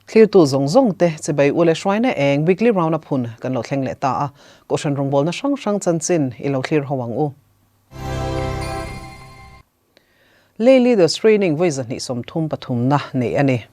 Thlirtu zawng zawng te chibai u leh hruaina eng weekly round up hun kan lo thleng leh ta a, Kohhran rawngbawlna hrang hrang chanchin i lo thlir ho ang u. Lay Leaders Training vawi 233na neih a ni.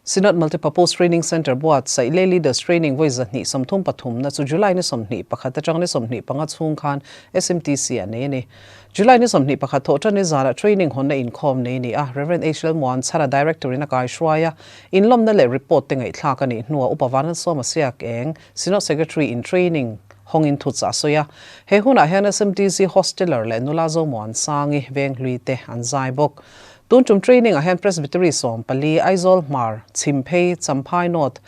Synod Multipurpose Training Centre buatsaih Lay Leaders Training vawi 233na chu July ni 21 atang ni 25 chhung khan SMTC ah nei a ni. July ni 21 thawhtan ni zanah training hawnna inkhawm nei a ni a, Rev. H. Lalmuanchhana Director in a kaihruai a, inlawmna leh report te ngaihthlak a nih hnuah Upa Vanlalsawma Siak Eng, Synod Secretary in training hawngin thuchah a sawi a. He hunah hian SMTC Hosteller leh nula Zomuansangi Venghlui te an zai bawk. Tun tum training ah hian Presbytery 14, Aizawl Hmar, Chhimphei, Champhai North,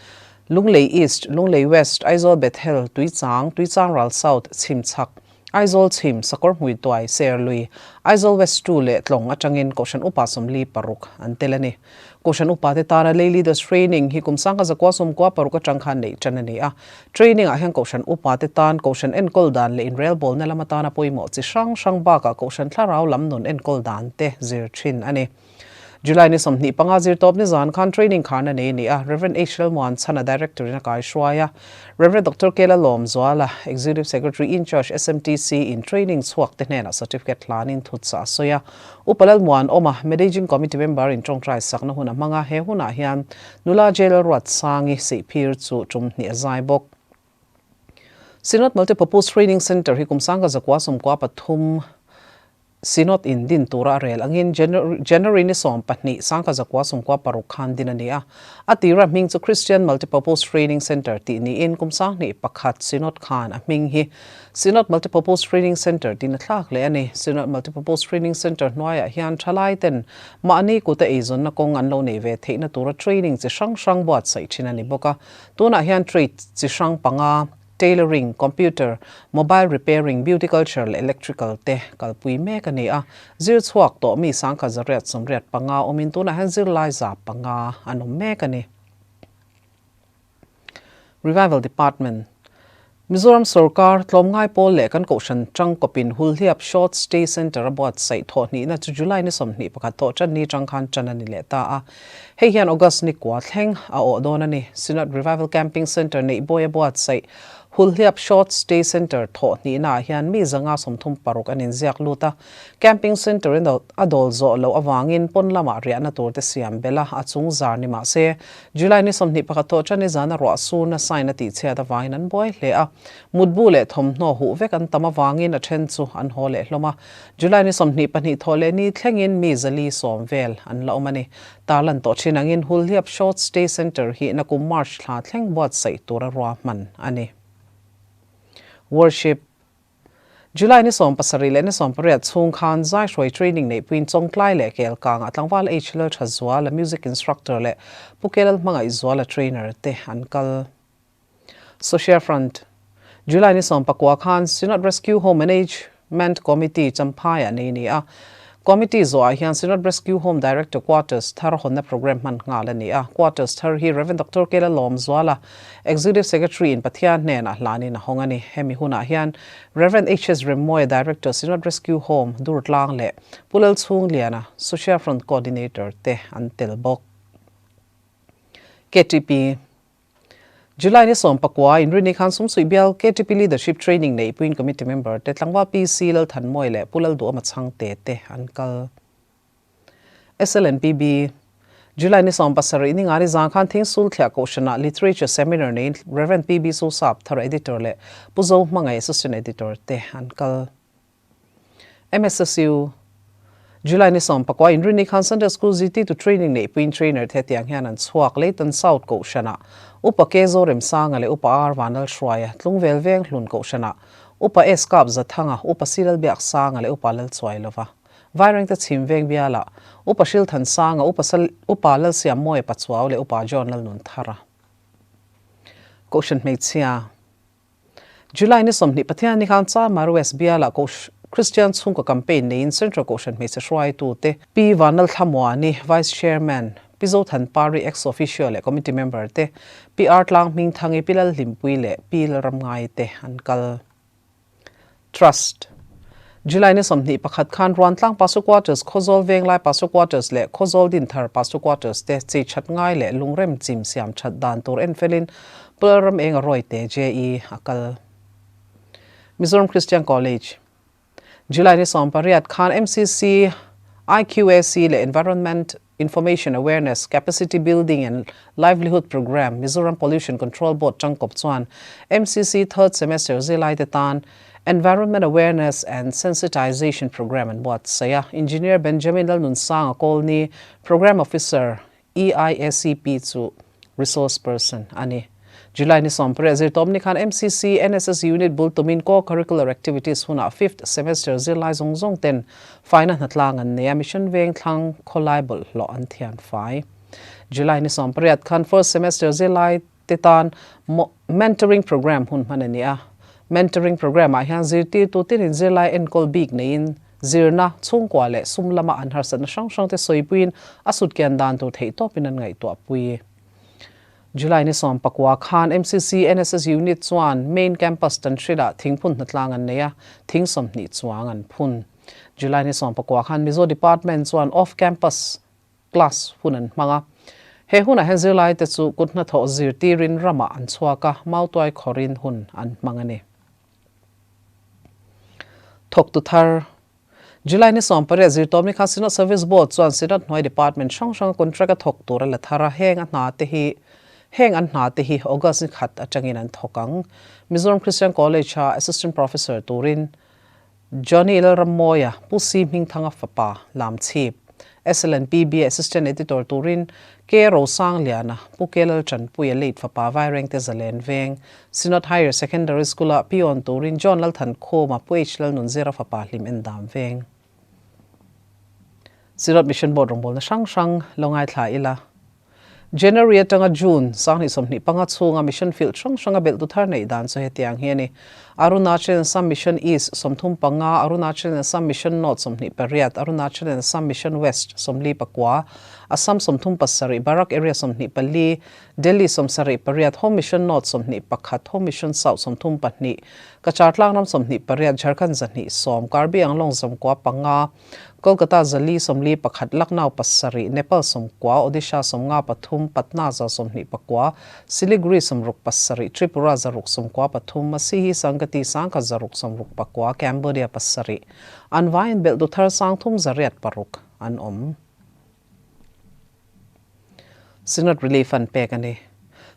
Lunglei East, Lunglei West, Aizawl Bethel, Tuichang, Tuichangral South, Chhimchhak, Aizawl Chhim, Sakawr Hmuituai, Serlui, Aizawl West 2 leh Tlawng atangin Kohhran Upa 46 an tel a ni. Kohhran upate tana Lay Leaders Training hi kum 1996 atang khan neih tan a ni a. Training ah hian Kohhran upate tan Kohhran enkawl dan leh inrelbawlna lam atana pawimawh chi hrang hrang bakah Kohhran thlarau lam nun enkawl dan te zir thin a ni. July ni 25 zirtawp nizan khan training kharna nei a ni a, Rev. H. Lalmuanchhana Director in a kaihruai a, Rev. Doctor Kela Lawmzuala, Executive Secretary Incharge SMTC in training chhuak te hnenah certificate hlanin thutchah a sawi a. Upa Lalmuanawma, Managing Committee member in tawngtai sakna hun a hmang a, he hunah hian nula Jail Ruatsangi Sihphir chu tum hnih a zai bawk. Synod Multipurpose Training Centre hi kum 1993 Synod in din tura a rel angin January ni 12, 1996 khan din a ni a. A tira hming chu Christian Multipurpose Training Centre tih niin kum 2001 Synod khan a hming hi Synod Multipurpose Training Centre tiin a thlak leh a ni. Synod Multipurpose Training Centre hnuaiah hian thalai ten mahni kuta eizawnna kawng an lo nei ve theihna tura training chi hrang hrang buatsaih thin a ni bawk a. Tunah hian trade chi hrang panga, tailoring, computer, mobile repairing, beauty culture leh electrical te kalpui mek a ni a. Zir chhuak tawh mi 1185 awmin tunah hian zirlai 500 an awm mek a ni. Revival Department, Mizoram sorkar tlawmngai pawl leh kan kohhran tangkawpin Hulhliap Short Stay Centre a buatsaih thawhhnihna chu July ni 21 thawh tan ni tang khan tan a ni leh ta a. Hei hian August ni kua thleng a awh dawn a ni. Synod Revival Camping Centre neih bawi a buatsaih Hulhliap Short Stay Centre thawhhnihna ah hian mi 136 an inziak lut a. Camping Centre in a dawl zawh loh avangin pawn lamah riahna tur te siam belh a, a chung zar ni mah se July ni 21 thawh tan i zana ruah sur nasa in a tihchhiat avangin an buai hle a. Mutbu leh thawmhnaw huh vek an tam avangin a then chu an haw leh hlawm a. July ni 22 thawh leh ni thlengin mi 410 vel an la awm a ni. Tarlan tawh thin angin Hulhliap Short Stay Centre hi nakum March thla thleng buatsaih tura ruahman a ni. Worship. July ni 17 leh ni 18 chhung khan Zaihruai training neihpuiin Chawngtlai leh Kelkangah tlangval H Lalthazuala music instructor leh Pu Kelal Hmangaihzuala trainer te an kal. Social Front July ni 19 khan Synod Rescue Home Management Committee Champhaiah nei a ni a. Committee zawhah hian Synod Rescue Home Director Quarters thar hawnna programme hman nghal a ni a. Quarters thar hi Rev. Doctor Kela Lawmzuala, Executive Secretary in Pathian hnenah hlanin a hawng a ni. Hemi hunah hian Rev. HS Remmawia Director Synod Rescue Home, Durtlang leh Pu Lalchhungliana, Social Front Coordinator te an tel bawk. Ktp. July ni 19 inrini khan Sumsuih bial ktp Leadership Training neihpuiin Committee member te tlangval PC Lalthanmawia leh Pu Lalduhawma Chhangte te an kal. SLNPB, July ni 17 ni ngani zang khan Thingsul Thliah Kohhranah Literature Seminar neiin Rev. PB Sosap Thara Editor leh Pu Zo Hmangaih Assistant Editor te an kal. MSSU, July ni 19 inrini khan Sunday School zirtirtu training neihpuiin trainer te hetiang hian an chhuak Leitan South Kohhranah Upa K Zoremsanga leh Upa R Vanlalhruaia Tlungvel Venghlun Kohhranah Upa S Kap Zathanga Upa C Lalbiaksanga leh Upa Lalchuailova Vairengte Chhim Veng Bialah Upa Hrilthansanga Upa Upa Lalsiammawia Pachuau leh Upa John Lalnunthara Kohhran Hmeichhia July ni 20 Pathian ni khan Chamar West bialah Christian chhungkaw campaign neiin Central Kohhran hmeichhe hruaitute Pi Vanlalthlamuani, Vice Chairman, Pi Zothan Pari, Ex-Officio leh Committee Member te, Pi Artlang Hmingthangi, Pi Lalhlimpui leh Pi Lalramngai te an kal. Trust. July ni 21 khan Ruantlang Pastor Quarters, Khawzawl Venglai Pastor Quarters leh Khawzawl Dinthar Pastor Quarters te chei that ngai leh lungrem chim siam that dan tur en felin Pu Lalramenga Rawite JE a kal. Mizoram Christian College. July ni 18 khan MCC, IQAC leh Environment Information Awareness, Capacity Building and Livelihood Programme, Mizoram Pollution Control Board tangkawp chuan MCC third semester zirlaite tan Environment Awareness and Sensitization Programme an buatsaih a. Engineer Benjamin Lalnunsanga Kawlni, Programme Officer, EIACP chu Resource Person a ni. July ni 18 zirtawpni khan MCC NSS Unit bul tumin Co-Curricular Activities hunah Fifth Semester zirlai zawng zawng ten faina hnatlang an nei a, Mission Veng thlang khawlai bawlhhlawh an thian fai. July ni 18 khan First Semester zirlai te tan Mentoring Programme hun hman a ni a. Mentoring Programme ah hian zirtirtu tinin zirlai enkawl bik neiin zirna, chhungkua leh sum lama an harsatna hrang hrang te sawipuiin a sutkian dan tur theihtawpin an ngaihtuahpui. July ni 19 khan MCC NSS Unit chuan Main Campus Tanhril-ah thingphun hnatlang an nei a, thing 20 chuang an phun. July ni 19 khan Mizo Department chuan Off Campus Class hun an hmang a. He hunah hian zirlaite chu kut hnathawh zirtirin ramah an chhuak a, mautuai khawrin hun an hmang a ni. Thawktu thar July ni 18 zirtawmni khan Synod Service Board chuan Synod hnuai Department hrang hranga contract a thawk tur a la thar a, heng a hna te hi heng an hna te hi August ni khat atangin an thawk ang. Mizoram Christian College a Assistant Professor turin Johnny Lalrammawia, Pu Si Hmingthanga fapa, Lamchhip, SLNPB Assistant Editor turin K Rosangliana, Pu K Laltanpuia late fapa Vairengte Zalen Veng, Synod Higher Secondary School-ah peon turin John Lalthankhuma, Pu H Lalnunzira fapa Hlim Endam Veng. Synod Mission Board rawngbawlna hrang hrang lo ngaithla ila. January atanga June, 2025 chhunga mission field hrang hranga belhtu thar neih dan chu hetiang hi a ni. Arunachal and Assam Mission East 35, Arunachal and Assam Mission North 28, Arunachal and Assam Mission West 49, Assam 37, Barak Area 24, Delhi 78, Home Mission North 21, Home Mission South 32, Cachar Tlangram 28, Jharkhand 210, Karbi Anglong 95, Kolkata 4 41, Lucknow 7, Nepal 90, Odisha 53, Patna 129, Siliguri 67, Tripura 693, Masihi Sangati 1669, Cambodia 7, an vaiin belh du thar 3806 an awm. Synod Relief Fund pek a ni.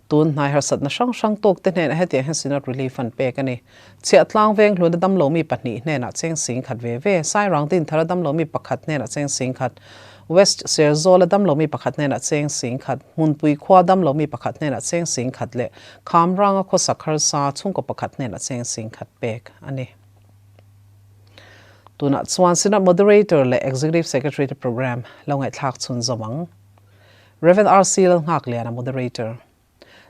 Tun hnai harsatna hrang hrang tawk te hnenah hetiang hian Synod Relief Fund pek a ni. Chhiahtlang veng hluna damlomi pahnih hnenah cheng sing khat ve ve, Sairang Dinthara damlomi pakhat hnenah cheng sing khat, West Serzawla damlomi pakhat hnenah cheng sing khat, Hmunpui khua damlomi pakhat hnenah cheng sing khat leh Khamranga khawsak harsa chhungkaw pakhat hnenah cheng sing khat pek a ni. Tunah chuan Synod Moderator leh Executive Secretary te programme lo ngaihthlak chhun zawm ang. Rev. RC Lalnghakliana Moderator.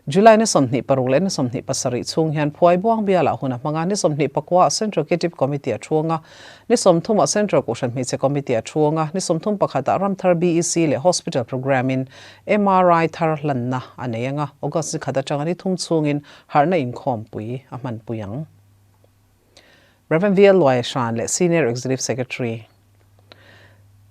July ni 26 leh ni 27 chhung hian Phuai Buang bialah hun a hmang a, ni 24 ah Central Ktip Committee a thu ang a, ni 30 ah Central Kohhran Hmeichhe Committee a thu ang a, ni 31 ah Ramthar BEC leh Hospital Programme in MRI thar hlanna a nei ang a, August ni khat atanga ni thum chhungin harhna inkhawmpui a hmanpui ang. Rev. VL Luaia Hran leh Senior Executive Secretary.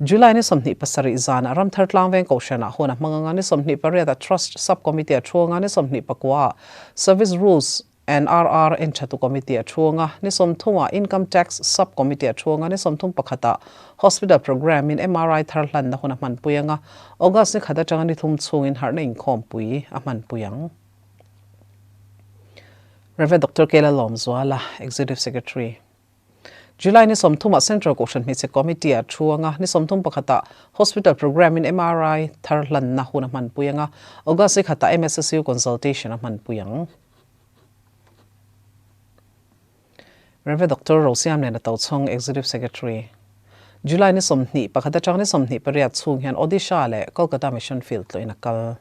July ni 27 zanah Ramthar Tlangveng Kohhranah hun a hmang anga ni 28 ah Trust Sub Committee a thu anga ni 29 ah Service Rules and RR Enthatu Committee a thu anga ni 30 ah Income Tax Sub Committee a thu anga ni 31 ah Hospital Programme in MRI thar hlanna hun a hmanpui anga August ni khat atanga ni thum chhungin harhna inkhawmpui a hmanpui ang. Rev. Doctor Kela Lawmzuala, Executive Secretary. July ni 30 ah Central Kohhran Hmeichhe Committee ah thu anga, ni 31 ah Hospital Programme in MRI thar hlanna hun a hmanpui anga, August ni khatah MSSU Consultation a hmanpui ang. Rev. Doctor Rosiamliana Tochhawng, Executive Secretary. July ni 21 atang ni 28 chhung hian Odisha leh Kolkata Mission Field tlawhin a kal.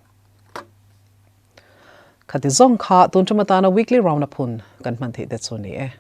Khati zawng kha tun tum atana weekly round up hun kan hman theih te chu ni e.